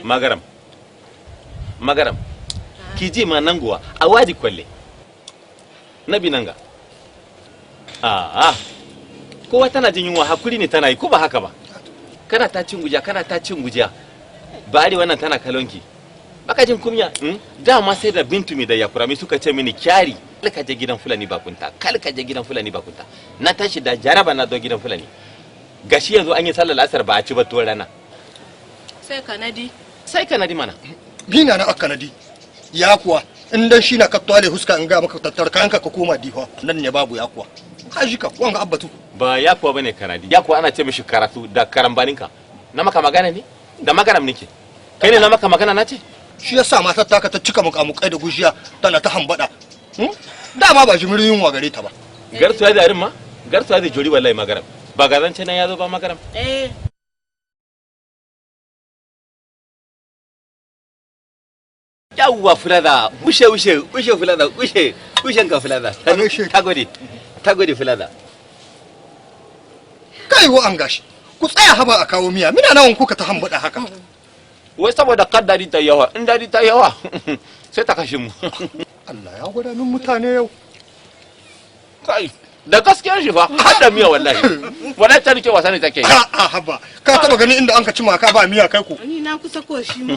Magaram, magaram, ki ji ma nanguwa a wadi kwalle na binanga. A kowa tana jin yunwa, hakuri ne tana yi, ko ba haka ba? Kana ta cin gujiya, kana ta cin gujiya, bari wannan tana kalonki, baka jin kunya, Dama sai da Bintu mi da Yakurami suka ce mini kyari, kal ka je gidan Fulani bakunta, kal ka je gidan Fulani bakunta. Na tashi da jaraba na zo gidan Fulani. Gashi yanzu an yi sallar asar, ba a ci ba tuwon rana. Sai kanadi. Sai kanadi mana. Bina na akanadi ya kuwa, in dan shi na ka twale huska, in ga maka, tattar kayanka ka koma Difa, nan ne babu ya kuwa. Ka ji ka wanga abbatu. Ba ya kuwa bane kanadi, ya kuwa ana ce mishi karatu da karambaninka. Na maka magana ne da magaram nake, kai ne na maka magana na ce. Shi yasa matar taka ta cika mukamukai da gujiya tana ta hambada. Dama ba jimirin yunwa gare ta ba. Gartu ya da ma gartu ya da jori wallahi. Magaram, ba ga zance nan ya zo ba, magaram. Eh. Yawwa fulada, ushe ushe ushe fulada, ushe ushen ka fulada. A gaishe. Ta gode, ta gode fulada. Kai wa an gashi ku tsaya, haba, a kawo miya, mina nawan kuka ta hambada haka? Wai saboda kar dadi ta yawa, in dadi ta yawa sai ta kashe mu. Allah ya gwada min mutane yau. Kai, da gaskiyar shi fa har da miya wallahi. Wallahi ta nike wasa ne take yi. A haba, ka taba ganin inda an ka ci maka ba miya, kai ku? Ni na kusa ko shi ma.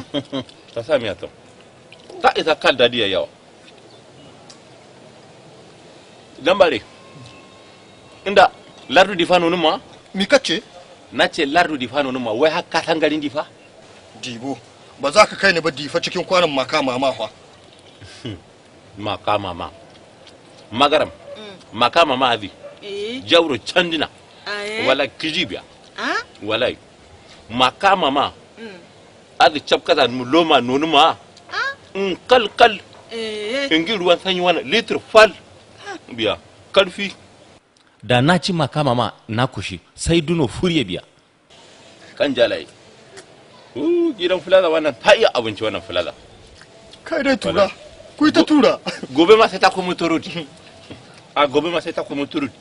Ta sa miya, to ta isa kal dadi ya yawa. Dan bare inda lardu difa nonu ma. Mi kace? Na ce lardu difa nonu ma, wai har ka san garin Difa? Dibo ba za ka kai ni ba Difa cikin kwanan maka mama fa. Maka mama, magaram, maka mama azi. Eh. Jawro candina. Aye. Wala kijibiya. Ah? Walai maka mama azi chapkaza mu loma nonu ma in kal kal. Eh. In gi ruwan sanyi wannan litir fal biya karfi da na ci maka mama na kushi sai duno furiye biya kan jalaye. Gidan fulaza wannan ta iya abinci, wannan fulaza. Kai dai tura ku yi ta tura. Gobe ma sai ta komo turut, a gobe ma sai ta komo turut.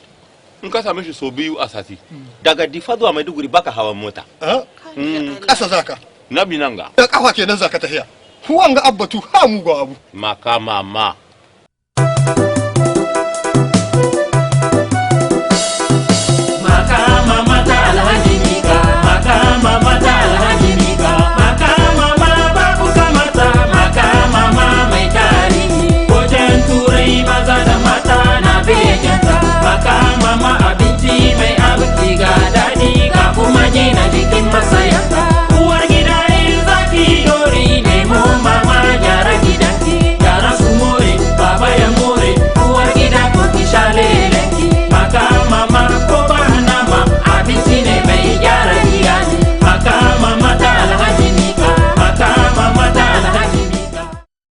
In ka same shi so biyu a sati daga Difa zuwa Maiduguri, baka hawan mota. Ah, ƙasa zaka? Na binanga. Da kafa kenan zaka tafiya, wanga abbatu ha mugu abu. Maka mama.